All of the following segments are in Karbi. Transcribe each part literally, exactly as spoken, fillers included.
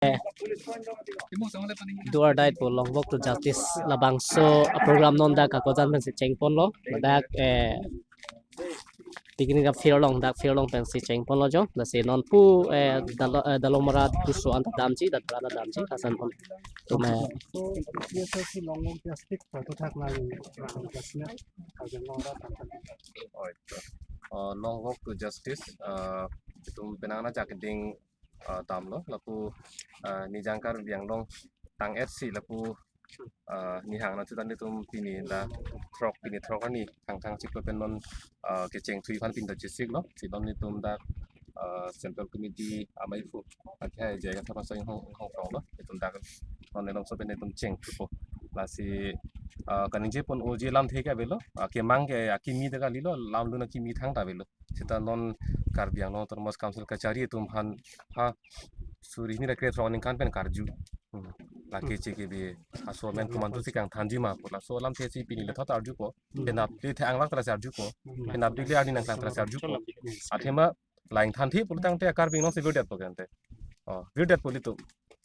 eh, do or die pu Long Walk to Justice labangso a-program non dak Kakojan pensi chengponlo. Dak, eh, picnic field along, dak field along pensi chengponlo jo. Lasi non pu, eh, Dalo-, eh, Dalongmara duso anta damji, Dadra anta damji, lason pon. Tum, eh, So, A P S L C Long Walk Justice pu aphuthak lang, lang Justice, Karbi Anglong arat tangtang. Oh, itu. Uh, Long Walk to Justice, uh, itum penang ajak keding, uh, damlo, lapu, uh, Nijang Karbi Anglong tang-et si lapu, uh, nihang nangthu tangte itum pini la throk, pini throk arni thangthang chiklo pen non, uh, kecheng thui aphan pini ta chesiklo, si non itum dak, uh, Central Committee amei phu akhai J I Kathar Pasang Hong Hong Kong lo, itum dak non alongso pen itum chengthupo. Lasi, uh, kaningje pon oji lamthe ke avelo, akemang ke akimi ta kalilo, lamlun akimi thangta avelo. Seta non Karbi Anglong Autonomous Council kachari atum aphan ha suri hini ra kre throk aningkan pen karju. Hmm. La K C K B aso amen komantusi kangthanji ma pu laso alamthe si pini lethot arjupo. Hmm. Penap le the anglak ta lasi arjupo. Hmm. Penap le arni nangklang ta lasi arjupo. Hmm. Athema la ingthanthe pulo tangte Karbi Anglong si virdetpo kente. Oh, virdetpo ilitum.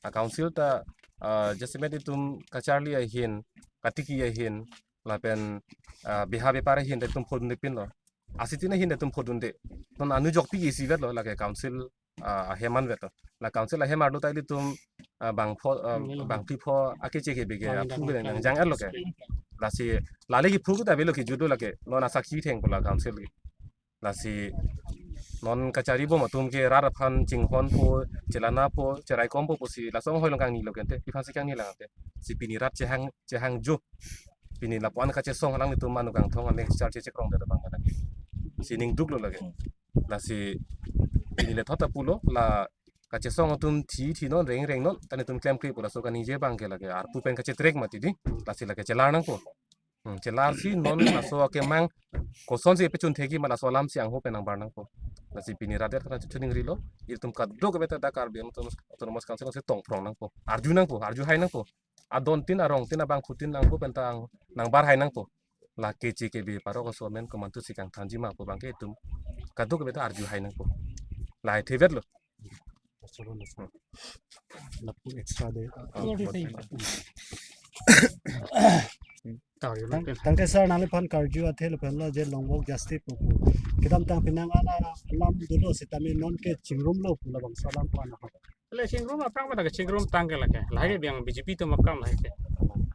A council ta, ah, jasemet itum kacharli ahin, katiki ahin, lapen, ah, beha bepar ahin ta itum phodunde pinlo. Asitin ahin ta itum phodunde. Non anu jokpi isivetlo lake council, ah, ahem anvet lo. La council ahem arlo ta ilitum, ah, bangpho, ah, bangphli pho a-K C K B ke aphu ke nangjang-etlo ke. Lasi lale kephu ta avelo kejut do lake. Non asakhi thengpo la council ke. Lasi non kachari bom atum ke rat aphan chinghonpo, chelanapo, cheraikompo pusi laso anghoi along kangnilo kente, pi aphansi kangni lang ante. Si pini rat chehang, chehangjo. Pini lapu-an kachesong alanglitum manu kangthong amek char chechekrong dada bang kana. Si ning duklo lake. Lasi pini lethot ta pulo la kachesong atum thi thi non reng reng non ta netum klemkle pu laso kaningje abang ke lake arpu pen kachetrek mati di. Lasi lake chelar nangpo. Hmm, chelar si non laso akemang kosonsi pechun thekji ma laso alam si angho pen nangbar nangpo. Lasi pini rat det kana chuning rilo, ilitum kadokave ta dak Karbi Anglong Autonomous, Autonomous Council si tongphrong nangpo. Arju nangpo, arju hai nangpo. Adon tin arong tin abangphu tin nangpo pen ta ang nangbar hai nangpo. La K C K B parok aso amen komantusi kangthanji ma pu abang ke itum kadokave ta arju hai nangpo. Lahai thevetlo. Lapu extra de. Ah, Tang-, tangte sir nangliphan karju athe lapen lo je Long Walk Justice pu. Kedamtang penang ana alam dolo sitame non ke chingrumlo pu labangso alam pu ana. Le chingrum aphrang mata ke chingrum tang ke lake. Lahai ke biang B J P atum akam lahai ke.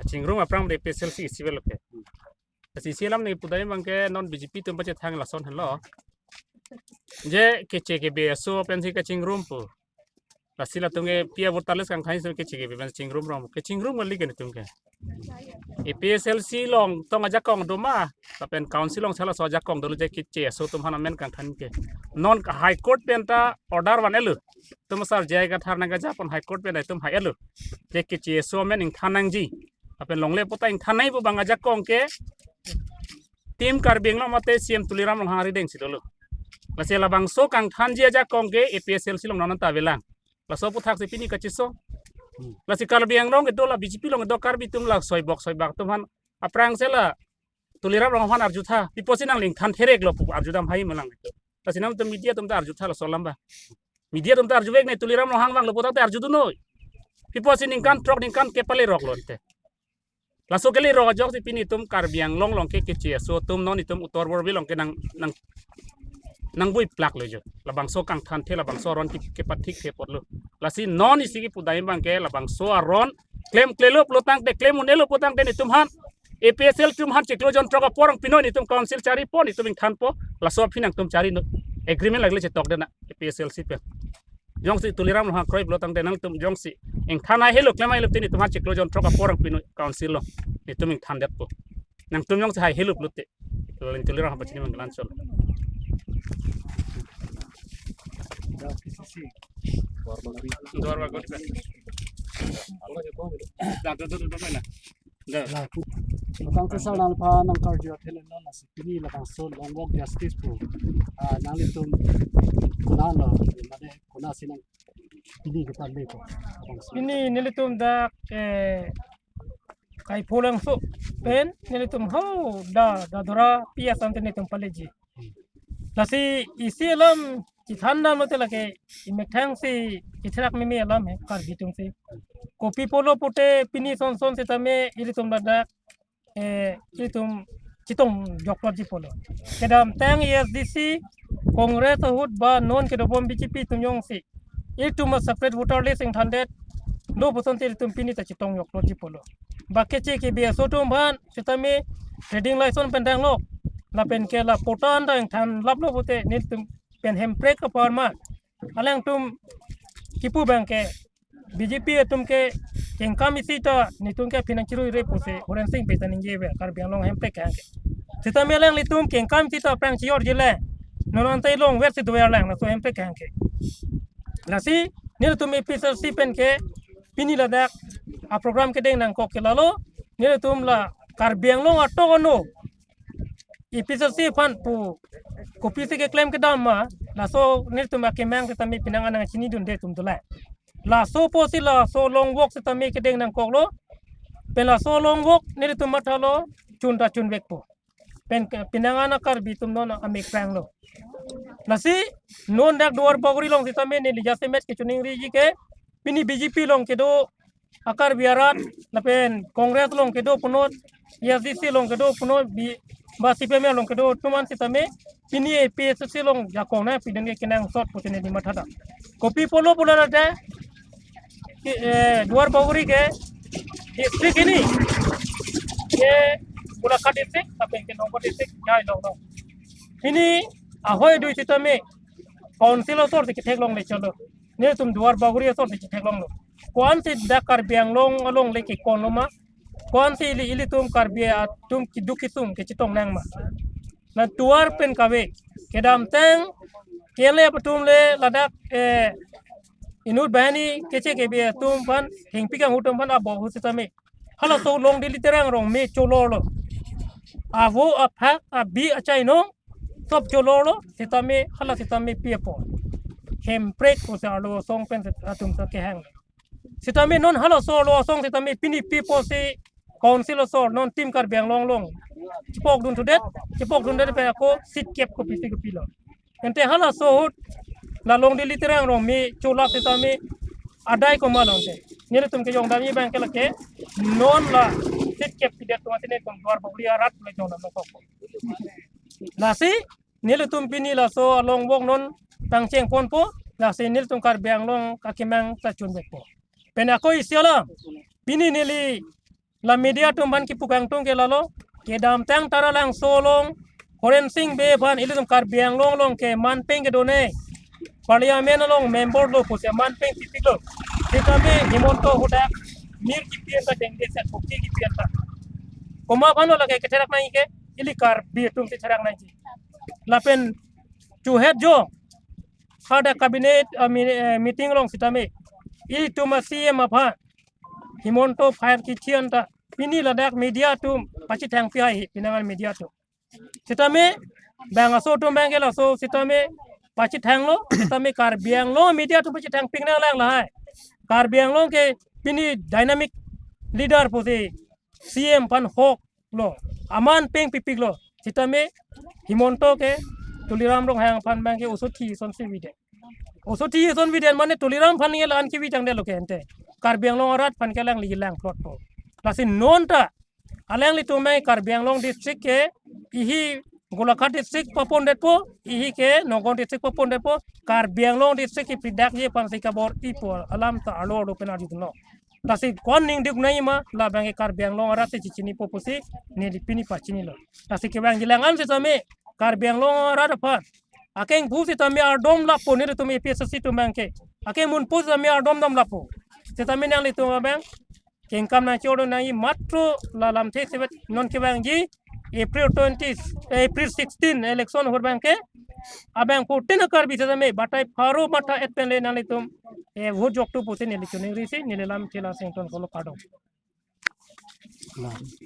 Chingrum aphrang de A P S L C isivel ke. Lasi isi alam neli pudai abang ke non B J P atum pachethang lason henlo. Je K C K B aso pensi kachingrum pu. Lasi latum ke pi a-voter list kangthan si K C K B pen chingrum rong. Kachingrum kali ke netum ke. A P S L C along tong ajakong do ma. Lapen council along si laso ajakong dolo je K C aso atum aphan amen kangthan ke. Non ke High Court pen ta order van-etlo. Itum asar J I Kathar nangkejapon High Court pen itum hai-etlo. Je K C aso amen ingthan nangji. Lapen longle pu ta ingthan nangji pu abang ajakong ke Team Karbi Anglong mate C M Tuliram Ronghang arideng si dolo. Lasi labangso kangthanji ajakong ke A P S L C along non ta avelang. Laso aphuthak si pini kachesong. Lasi Karbi Anglong kedo la B J P along kedo Karbi atum la soibok soibak atum aphan aphrang si la Tuliram Ronghang aphan arjutha. Pi apotsi nangli ingthan thereklo pu arjudam hai ma lang. Lasi nangtum media atum ta arjutha laso alam ba. Media atum ta arjuvek ne Tuliram Ronghang vanglo pu ta arjudun noi. Pi apotsi ningkan throk ningkan kep le roklo ante. Laso kali rok ajoksi pini itum Karbi Anglong along ke K C aso atum non itum Uttar Borbil along ke nang, nang, nangbuiplaklo jo. Labangso kangthanthe labangso aron ke, kepathik the apotlo. Lasi non isi kepudai abang ke labangso aron klemklelo pulo tangte klem un-elo pulo tangte netum aphan A P S L atum aphan chiklo jon throk apor ang pinoi netum council charipon netum ingthanpo laso aphi nangtum chari noi. Agreement lagle chetok dena A P S L C pen. Jongsi Tuliram Ronghang kroi pulo tangte nangtum jongsi ingthan hai helo klem hai helo te netum aphan chiklo jon throk apor ang pinoi council along. Netum ingthandetpo. Nangtum jongsi hai helo pulote. Tuliram Ronghang pachini manggalan sol. Duar bagori pen. Da, da, da, da, da, da. Da. Lapu. Tangte sir nangliphan nangkarju athe le non lasi pini labangso Long Walk Justice pu. Ah, nanglitum konatlo, mane konatsi nang pini kepalepo. Labangso. Pini nelitum dak, eh, Kaipholangso pen nelitum ho da, Dadra P S ante nelitum paleji. Lasi isi alam ithan dam lote lake imethang si itherak mimi alam he Karbi atum si. Kopi pulo pute pini son son sitame ilitum ladak, eh, ilitum chetong jokplotji pulo. Kedamtang A S D C, Congress ahut ba non kedobom B J P atum jongsi ilitum a separate voter list ingthandet lo puson te ilitum pini ta chetong jokplotji pulo. Ba keche ke B S O atum aphan sitame trading license pen danglo, lapen ke la patta an ta ingthan laplo pute nelitum pen Hemprek apar ma. Alangtum kipu abang ke B J P atum ke kengkam isi ta nelitum ke aphi nangchiruire pusi Horen Sing Bey ta ningje ave Karbi Anglong Hemprek kehang ke. Sitame alanglitum kengkam isi ta aphrang chiorji le, non ante longver si dover lang laso Hemprek kehang ke. Lasi nelitum A P H L C pen ke pini ladak a program kedeng nangkok ke lalo, nelitum la Karbi Anglong atok ano A P H L C aphan pu kopisi keklem kedam ma, laso nelitum akemang sitame penang an nangchinidunde atum dolang. Laso pusi laso long walk sitame kedeng nangkoklo. Pen laso long walk nelitum mathalo chun ta chunvekpo. Pen ke penang an a Karbi atum non amek pranglo. Lasi non dak Duarbagori along sitame neli jasemet kechiningriji ke pini B J P along kedo a Karbi arat, lapen Congress along kedo punot, A S D C along kedo punot, bi, ba C P I M along kedo atum an sitame pini A P H L C along jakong nangpidun ke kenangsot pusi neli mathadam. Kopi pulo pulo lake, ki, eh, Duarbagori ke district hini ke Golaghat district, lapen ke Nongkrong district, jai long long. Pini ahoi adui sitame council asor si ketheklongle chalo. Nelitum Duarbagori asor si chetheklonglo. Ko-an si dak Karbi Anglong along le kekon lo ma? Ko-an si ili, ilitum Karbi atum keduk kesung kechetong nang ma? Na tovar pen kave kedamtang kele atum le ladak, eh, inut banghini keche kebe atum aphan, hingpi kanghu atum aphan abo ahut sitame halaso Longdili Terang Rongme cholorlo. Avo aphak abi achainong sop cholorlo, sitame hala sitame pi apot Hemprek pusi arlo asong pen atum ta kehang. Sitame non halaso arlo asong sitame pini pi pusi council asor non Team Karbi Anglong along chepokdun thudet, chepokdundet pen ako seat kep kopisi kopilo. Ante halaso ahut la Longdili Terang Rongme cholap sitame adai komat lo ante. Nelitum kejongdamji abang ke lake non la seat kep pidet atum ante nelitum Duarbagori arat le jongdam nangkok. Lasi nelitum pini laso a long walk non pangcheng ponpo, lasi nelitum Karbi Anglong akemang ta chunvekpo. Pen ako isi alam, pini neli la media atum aphan kipu kangtung ke lalo, kedamtang Taralangso along Horen Sing Bey aphan ilitum Karbi Anglong along ke manpeng kedo ne, Parliament along member lo pusi manpeng pipiklo. Sitame Himanta ahut dak mir kipi an ta dengde set, kopi kipi an ta. Komat aphan lo lake ketherak nangji ke, ili Karbi atum si therak nangji. Lapen chuhet jo hadak cabinet, ah, mi-, eh, meeting along sitame ilitum a C M aphan Himanta fire kithi an ta pini ladak media atum pachethang pi hai, penang an media atum. Sitame bang aso atum abang ke laso sitame pachethanglo, sitame Karbi Anglong media atum pachethang pik nang lang lahai. Karbi Anglong ke pini dynamic leader pusi C M aphan hok lo, aman peng pipiklo. Sitame Himanta ke Tuliram Ronghang aphan abang ke oso thi ason si viden. Oso thi ason viden mane Tuliram aphan nge la-an kevi changdetlo ke ante. Karbi Anglong arat aphan ke alangli langplotpo. Lasi non ta alanglitum abang Karbi Anglong district ke ihi Golaghat district papondetpo, ihi ke Nagaon district papondetpo, Karbi Anglong district kepridakji aphan si kabor-ipo alam ta arlo arlo pen arjudunlo. Lasi ko-an ningduk nangji ma, labang ke Karbi Anglong arat si chechinipo pusi neli pini pachinilo. Lasi kevangji lang an sitame Karbi Anglong arat aphan akeng pu sitame ardom lapo, nelitum A P H L C atum abang ke akeng munpo sitame ardom dam lapo. Sitame nanglitum abang kengkam nangchor nangji matro la lamthe sevet non kevangji April twenty, eh, April sixteen election ahut abang ke abang fourteen a Karbi sitame batai pharo matha-et pen le nanglitum, eh, vote joktu pusi neli chiningrisi neli lamthe la sengton kolo, kardom.